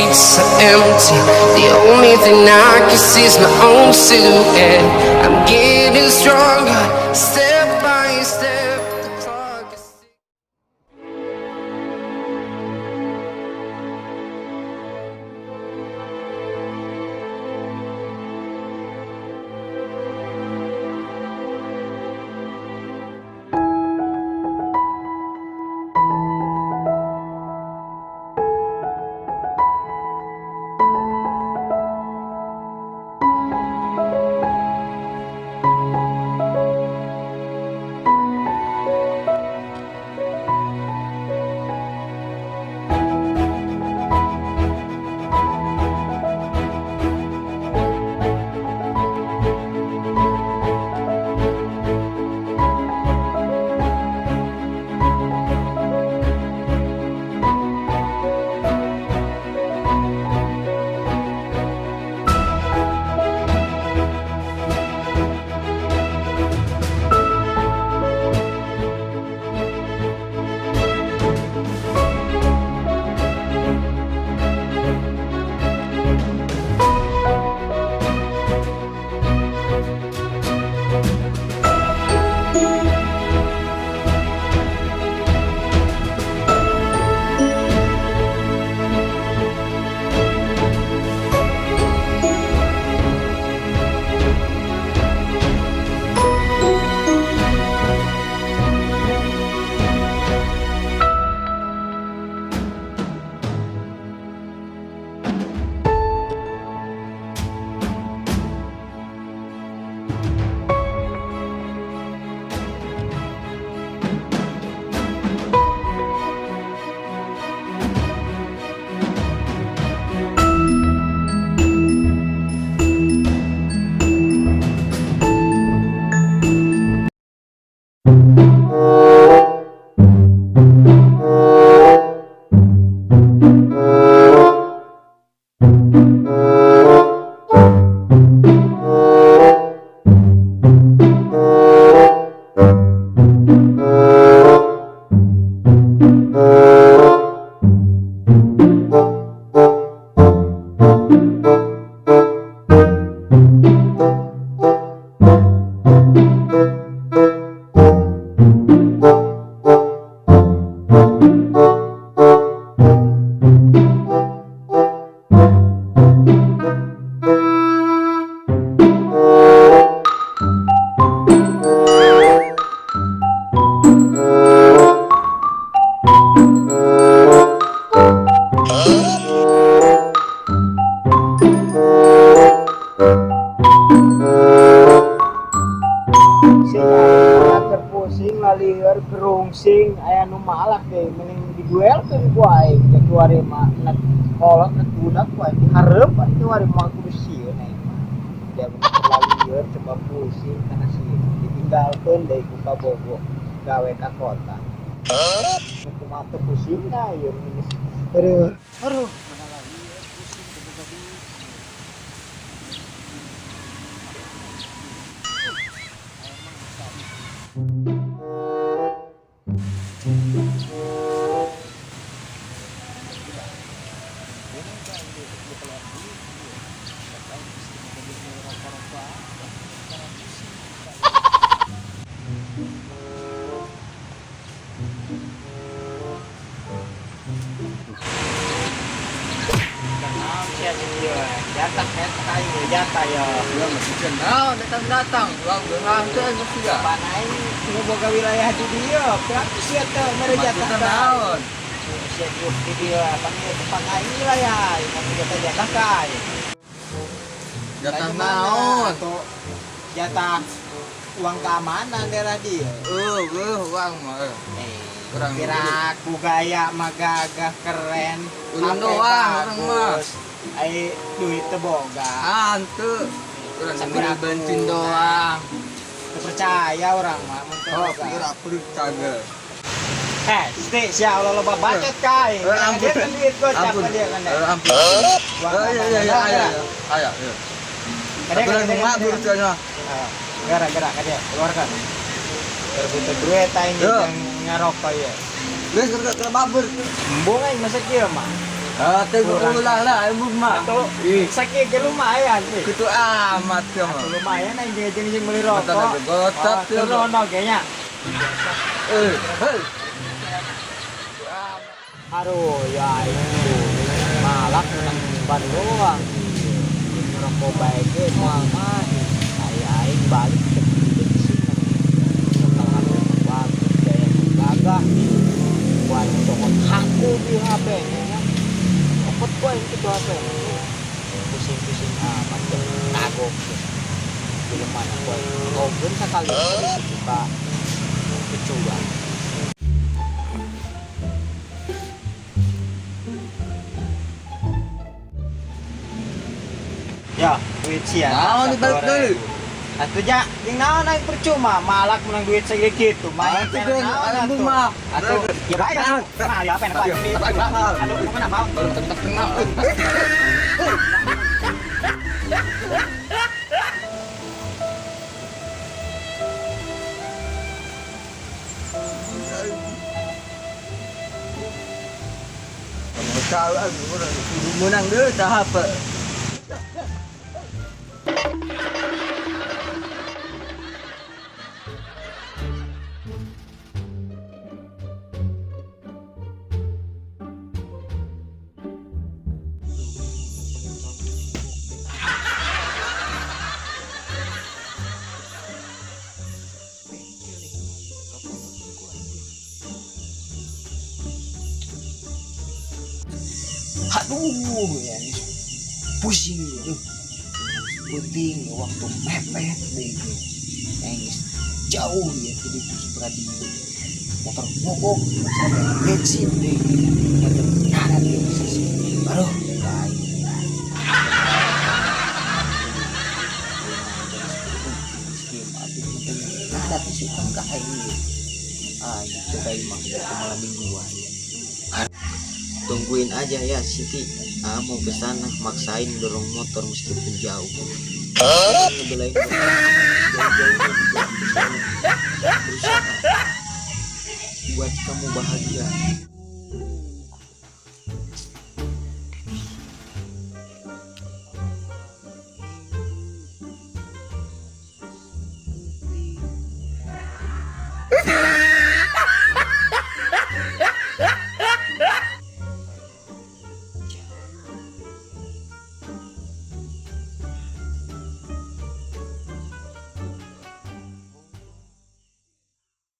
Streets are empty. The only thing I can see is my own silhouette. I'm getting stronger, step by step. The clock is Sing aing keur pusing lalieur gerungsing aya nu malak deui, mending diduelkeun ku aing ya. Kiwari mah nek kolot nek budak ku aing dihareup aing. Kiwari mah kudu sieun aing mah. Dia bener lalieur, coba pusing kana sieun, ditinggalkeun deui ku kabogo gawe ka kota. Kumaha teu pusingna ieu? Aduh, aduh, mana lalieur pusing teu boga duit. Aing mah geus. Jatah eta aing jatah ya. Ya masih naon datang-datang, uang geurang teh geus ya. Pan aing nu boga wilayah di dieu, berarti sia teu mere jatah Maksudna naon? Sia diuk di dieu, pan ieu tempat aing wilayah, aing mau jatah-jatah ka aing. Jatah Lain naon? Atau jatah uang keamanan daerah dieu. Eueuh uang mah. Kurang. Kira aku gaya mah gagah keren. Ulun HP doang, orang mah. bagus. Ai duit teu boga. Ah, henteu. Urang Sampai beli aku. bensin doang. Teu percaya urang mah mun teu Oh, boga. pura percaya. Eh, sti sia ulah loba bacot ka aing. Eh, ampun. Dia kan duit gocap Ampun. ka dia kan. Ampun. Uang Eh, iya iya iya keamanan. iya. Aya, iya. Ka dia, Tapi ka dia, nu ka dia. ngabur cenah. Ah, gerak gerak ka dia, keluarkan. Butuh duit aing Ya. yang ngarokok ya. Geus keur babur. Embung aing masa kieu mah. Ah, teu ulah lah aing mah. Atuh, sakieu ge lumayan sih. Kitu amat ya mah. Lumayan aing jeung meuli rokok. Mata gotot tuh. Turun oge nya. Eh, hei. Aduh, ya aing malak menang ban doang. Ngerokok bae ge moal mah. Aing balik ke bensin. Kalau bagus gaya gagah. Wah, cokot aku di HP nya. Cokot gua yang gitu HP. Pusing-pusing amat kagok. Di mana gua ngobrol sekali buka kecuali. Ya, duit sia. Naon dibalik deui? Atuh ja, jeung naon aing percuma malak menang duit segede kitu. Main Atuh mah. Atuh, ya bae kan. Nah, ya apa enak. Aduh, kenapa? Menang deui tahap. Aduh, ya pusing ya, penting waktu mepet deh, nangis jauh ya, jadi berarti motor mogok, bensin deh, motor kanan deh, aduh, baik. Tungguin aja ya Siti, ah mau kesana maksain dorong motor meskipun jauh. Ngebelain jauh-jauh juga berusaha buat kamu bahagia.